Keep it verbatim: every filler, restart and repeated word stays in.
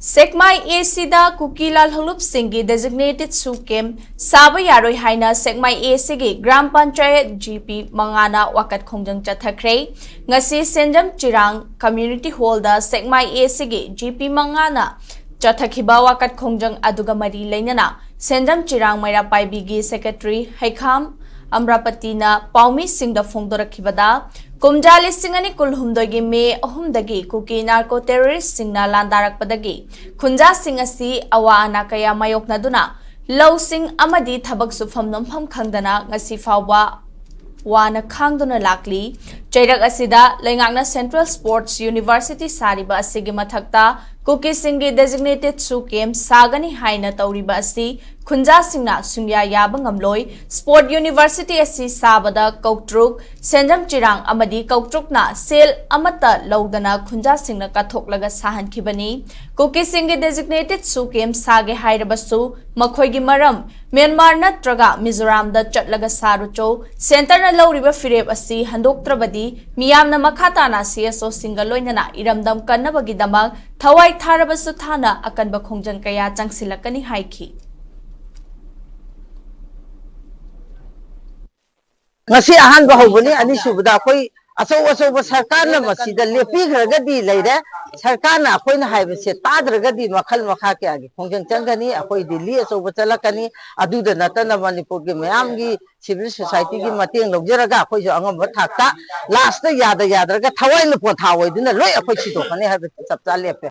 ꯁꯦꯛꯃꯥꯏ ꯑꯦ ꯁꯤꯗ ꯀꯨꯀꯤ ꯂꯥꯜꯍꯧꯂꯨꯞꯁꯤꯡꯒꯤ designated zoo camp ꯁꯥꯕ ꯌꯥꯔꯣꯏ ꯍꯥꯏꯅ ꯁꯦꯛꯃꯥꯏ ꯑꯦ ꯁꯤꯒꯤ ꯒ꯭ꯔꯥꯝ ꯄꯟꯆꯥꯌꯠ ꯖꯤ ꯄꯤ ꯃꯉꯥꯅ ꯋꯥꯀꯠ ꯈꯣꯡꯖꯪ ꯆꯠꯊꯈ꯭ꯔꯦ꯫ ꯉꯁꯤ ꯁꯦꯟꯖꯝ ꯆꯤꯔꯥꯡ community hall ꯗ ꯁꯦꯛꯃꯥꯏ ꯑꯦ ꯁꯤꯒꯤ ꯖꯤ ꯄꯤ ꯃꯉꯥꯅ ꯆꯠꯊꯈꯤꯕ ꯋꯥꯀꯠ ꯈꯣꯡꯖꯪ ꯑꯗꯨꯒ ꯃꯔꯤ ꯂꯩꯅꯅ ꯁꯦꯟꯖꯝ ꯆꯤꯔꯥꯡ ꯃꯩꯔꯥ ꯄꯥꯏꯕꯤꯒꯤ secretary ꯍꯩꯈꯥꯝ ꯑꯝꯔꯥꯄꯇꯤꯅ ꯄꯥꯎꯃꯤꯁꯤꯡꯗ ꯐꯣꯡꯗꯣꯔꯛꯈꯤꯕꯗ, ꯀꯨꯝꯖꯥ ꯂꯤꯁꯤꯡ ꯑꯅꯤ ꯀꯨꯟꯍꯨꯝꯗꯣꯏꯒꯤ ꯃꯦ ꯑꯍꯨꯝꯗꯒꯤ ꯀꯨꯀꯤ narco terrorist ꯁꯤꯡꯅ ꯂꯥꯟꯗꯥꯔꯛꯄꯗꯒꯤ ꯈꯨꯟꯖꯥꯁꯤꯡ ꯑꯁꯤ ꯑꯋꯥ ꯑꯅꯥ ꯀꯌꯥ ꯃꯥꯌꯣꯛꯅꯗꯨꯅ ꯂꯧꯁꯤꯡ ꯑꯃꯗꯤ ꯊꯕꯛ ꯁꯨꯐꯝ ꯅꯣꯝꯐꯝ ꯈꯪꯗꯅ ꯉꯁꯤ ꯐꯥꯎꯕ ꯋꯥꯅ ꯈꯥꯡꯗꯨꯅ ꯂꯥꯛꯂꯤ꯫ ꯆꯩꯔꯛ ꯑꯁꯤꯗ ꯂꯩꯉꯥꯛꯅ Central Sports University ꯁꯥꯔꯤꯕ ꯑꯁꯤꯒꯤ ꯃꯊꯛꯇ ꯀꯨꯀꯤꯁꯤꯡꯒꯤ designated zoo camp ꯁꯥꯒꯅꯤ ꯍꯥꯏꯅ ꯇꯧꯔꯤꯕ ꯑꯁꯤ ꯈꯨꯟꯖꯥꯁꯤꯡꯅ ꯁꯨꯡꯌꯥ ꯌꯥꯕ ꯉꯝꯂꯣꯏ꯫ Sport University ꯑꯁꯤ ꯁꯥꯕꯗ ꯀꯧꯇ꯭ꯔꯨꯛ, ꯁꯦꯟꯖꯝ ꯆꯤꯔꯥꯡ ꯑꯃꯗꯤ ꯀꯧꯇ꯭ꯔꯨꯛꯅ ꯁꯦꯜ ꯑꯃꯠꯇ ꯂꯧꯗꯅ ꯈꯨꯟꯖꯥꯁꯤꯡꯅ ꯀꯠꯊꯣꯛꯂꯒ ꯁꯥꯍꯟꯈꯤꯕꯅꯤ꯫ ꯀꯨꯀꯤꯁꯤꯡꯒꯤ designated zoo camp ꯁꯥꯒꯦ ꯍꯥꯏꯔꯕꯁꯨ ꯃꯈꯣꯏꯒꯤ ꯃꯔꯝ ꯃ꯭ꯌꯥꯟꯃꯥꯔ ꯅꯠꯇ꯭ꯔꯒ ꯃꯤꯖꯣꯔꯥꯝꯗ ꯆꯠꯂꯒ ꯁꯥꯔꯨꯆꯣ꯫ Centre ꯅ ꯂꯧꯔꯤꯕ ꯐꯤꯔꯦꯞ ꯑꯁꯤ ꯍꯟꯗꯣꯛꯇ꯭ꯔꯕꯗꯤ ꯃꯤꯌꯥꯝꯅ ꯃꯈꯥ ꯇꯥꯅ C S O ꯁꯤꯡꯒ ꯂꯣꯏꯅꯅ ꯏꯔꯝꯗꯝ ꯀꯟꯅꯕꯒꯤꯗꯃꯛ ꯊꯋꯥꯏ ꯊꯥꯔꯕꯁꯨ ꯊꯥꯅ ꯑꯀꯟꯕ ꯈꯣꯡꯖꯪ ꯀꯌꯥ ꯆꯪꯁꯤꯜꯂꯛꯀꯅꯤ ꯍꯥꯏꯈꯤ꯫ ꯉꯁꯤ ꯑꯍꯥꯟꯕ ꯍꯧꯕꯅꯤ, ꯑꯅꯤꯁꯨꯕꯗ ꯑꯩꯈꯣꯏ ꯑꯆꯧ ꯑꯆꯧꯕ ꯁꯔꯀꯥꯔꯅ ꯃꯁꯤꯗ ꯂꯦꯞꯄꯤꯈ꯭ꯔꯒꯗꯤ ꯂꯩꯔꯦ, ꯁꯔꯀꯥꯔꯅ ꯑꯩꯈꯣꯏꯅ ꯍꯥꯏꯕꯁꯦ ꯇꯥꯗ꯭ꯔꯒꯗꯤ ꯃꯈꯜ ꯃꯈꯥ ꯀꯌꯥꯒꯤ ꯈꯣꯡꯖꯪ ꯆꯪꯒꯅꯤ꯫ ꯑꯩꯈꯣꯏ ꯔꯦꯂꯤ ꯑꯆꯧꯕ ꯆꯠꯂꯛꯀꯅꯤ, ꯑꯗꯨꯗ ꯅꯠꯇꯅ ꯃꯅꯤꯄꯨꯔꯒꯤ ꯃꯌꯥꯝꯒꯤ civil society ꯒꯤ ꯃꯇꯦꯡ ꯂꯧꯖꯔꯒ ꯑꯩꯈꯣꯏꯁꯨ ꯑꯉꯝꯕ ꯊꯥꯛꯇ last ꯇ ꯌꯥꯗ ꯌꯥꯗ꯭ꯔꯒ ꯊꯋꯥꯏꯅ ꯄꯣꯟꯊꯥ ꯑꯣꯏꯗꯨꯅ ꯂꯣꯏ ꯑꯩꯈꯣꯏ ꯁꯤꯗꯣꯛꯀꯅꯤ ꯍꯥꯏꯕ ꯆꯞ ꯆꯥ ꯂꯦꯞꯄꯦ꯫